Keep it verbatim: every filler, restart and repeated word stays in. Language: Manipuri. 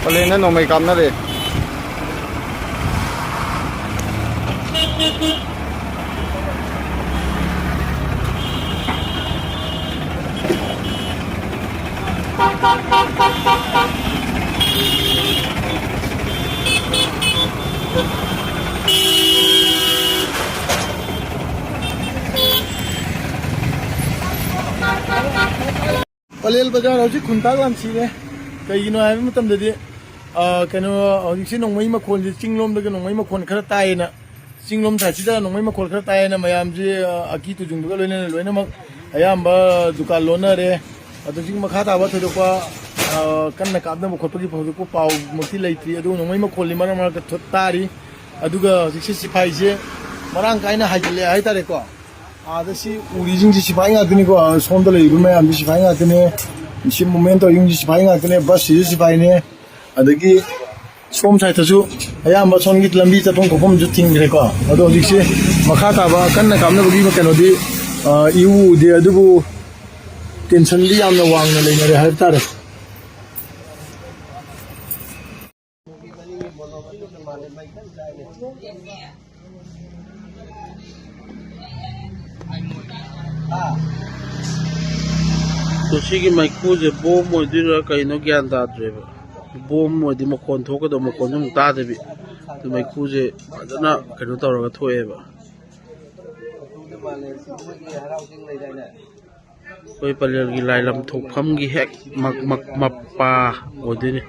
ꯄꯂꯦꯟꯗ ꯅꯣꯡꯃꯩ ꯀꯥꯞꯅꯔꯦ꯫ ꯄꯂꯦꯜ ꯕꯖꯥꯔ ꯍꯧꯖꯤꯛ ꯈꯨꯟꯇꯥꯛ ꯂꯥꯟꯁꯤꯔꯦ꯫ ꯀꯩꯒꯤꯅꯣ ꯍꯥꯏꯕ ꯃꯇꯝꯗꯗꯤ, ꯑ, ꯀꯩꯅꯣ, ꯍꯧꯖꯤꯛꯁꯦ ꯅꯣꯡꯃꯩ ꯃꯈꯣꯟꯁꯦ, ꯆꯤꯡꯂꯣꯝꯗꯒꯤ ꯅꯣꯡꯃꯩ ꯃꯈꯣꯟ ꯈꯔ ꯇꯥꯏꯌꯦꯅ, ꯆꯤꯡꯂꯣꯝ ꯁꯥꯏꯠꯁꯤꯗ ꯅꯣꯡꯃꯩ ꯃꯈꯣꯜ ꯈꯔ ꯇꯥꯏꯌꯦꯅ ꯃꯌꯥꯝꯁꯦ, ꯑ, ꯑꯀꯤ ꯇꯨꯖꯨꯡꯕꯒ ꯂꯣꯏꯅꯅ ꯂꯣꯏꯅꯃꯛ ꯑꯌꯥꯝꯕ ꯗꯨꯀꯥꯟ ꯂꯣꯟꯅꯔꯦ꯫ ꯑꯗꯨ ꯍꯧꯖꯤꯛ ꯃꯈꯥ ꯇꯥꯕ ꯊꯣꯏꯗꯣꯛꯄ, ꯑ, ꯀꯟꯅ ꯀꯥꯞꯅꯕ ꯈꯣꯠꯄꯒꯤ ꯊꯣꯏꯗꯣꯛꯄ ꯄꯥꯎꯃꯛꯇꯤ ꯂꯩꯇ꯭ꯔꯤ꯫ ꯑꯗꯨꯕꯨ ꯅꯣꯡꯃꯩ ꯃꯈꯣꯜꯗꯤ ꯃꯔꯛ ꯃꯔꯛꯇ ꯊꯣ-, ꯇꯥꯔꯤ꯫ ꯑꯗꯨꯒ ꯍꯧꯖꯤꯛꯁꯦ ꯁꯤꯐꯥꯏꯁꯦ ꯃꯔꯥꯡ ꯀꯥꯏꯅ ꯍꯥꯏꯖꯤꯜꯂꯛꯑꯦ ꯍꯥꯏꯇꯥꯔꯦꯀꯣ꯫ ꯑꯥꯗ ꯁꯤ ꯎꯔꯤꯁꯤꯡꯁꯤ ꯁꯤꯐꯥꯏ ꯉꯥꯛꯇꯅꯤꯀꯣ꯫ ꯁꯣꯝꯗ ꯂꯩꯔꯤꯕ ꯃꯌꯥꯝꯁꯤ ꯁꯤꯐꯥꯏ ꯉꯥꯛꯇꯅꯦ꯫ ꯁꯤ movement ꯇꯧꯔꯤꯁꯤꯡꯁꯤ ꯁꯤꯐꯥꯏ ꯉꯥꯛꯇꯅꯦ꯫ ꯕꯁꯁꯤꯁꯨ ꯁꯤꯐꯥꯏꯅꯦ꯫ ꯑꯗꯒꯤ ꯁꯣꯝ ꯁꯥꯏꯠꯇꯁꯨ ꯑꯌꯥꯝꯕ ꯁꯣꯝꯒꯤ ꯂꯝꯕꯤ ꯆꯠꯐꯝ ꯈꯣꯠꯐꯝꯁꯨ ꯊꯤꯡꯈ꯭ꯔꯦꯀꯣ꯫ ꯑꯗꯣ ꯍꯧꯖꯤꯛꯁꯤ ꯃꯈꯥ ꯇꯥꯕ ꯀꯟꯅ ꯀꯥꯞꯅꯕꯒꯤ ꯀꯩꯅꯣꯗꯤ, ꯑ, ꯏꯎ ꯎꯗꯦ꯫ ꯑꯗꯨꯕꯨ tensionꯗꯤ ꯌꯥꯝꯅ ꯋꯥꯡꯅ ꯂꯩꯅꯔꯦ ꯍꯥꯏꯕ ꯇꯥꯔꯦ꯫ ꯃꯁꯤꯒꯤ ꯃꯩꯈꯨꯁꯦ ꯕꯣꯝ ꯑꯣꯏꯗꯣꯏꯔꯥ ꯀꯩꯅꯣ ꯒ꯭ꯌꯥꯟ ꯇꯥꯗ꯭ꯔꯦꯕ꯫ ꯕꯣꯝ ꯑꯣꯏꯗꯤ ꯃꯈꯣꯟ ꯊꯣꯛꯀꯗꯧꯕ, ꯃꯈꯣꯟꯁꯨ ꯑꯃꯨꯛ ꯇꯥꯗꯕꯤ꯫ ꯑꯗꯨ ꯃꯩꯈꯨꯁꯦ ꯐꯖꯅ ꯀꯩꯅꯣ ꯇꯧꯔꯒ ꯊꯣꯛꯑꯦꯕ꯫ ꯑꯩꯈꯣꯏ ꯄꯂꯦꯜꯒꯤ ꯂꯥꯏꯂꯝ ꯊꯣꯛꯐꯝꯒꯤ ꯍꯦꯛ ꯃ-, ꯃ-, ꯃꯄꯥ ꯑꯣꯏꯗꯣꯏꯅꯤ꯫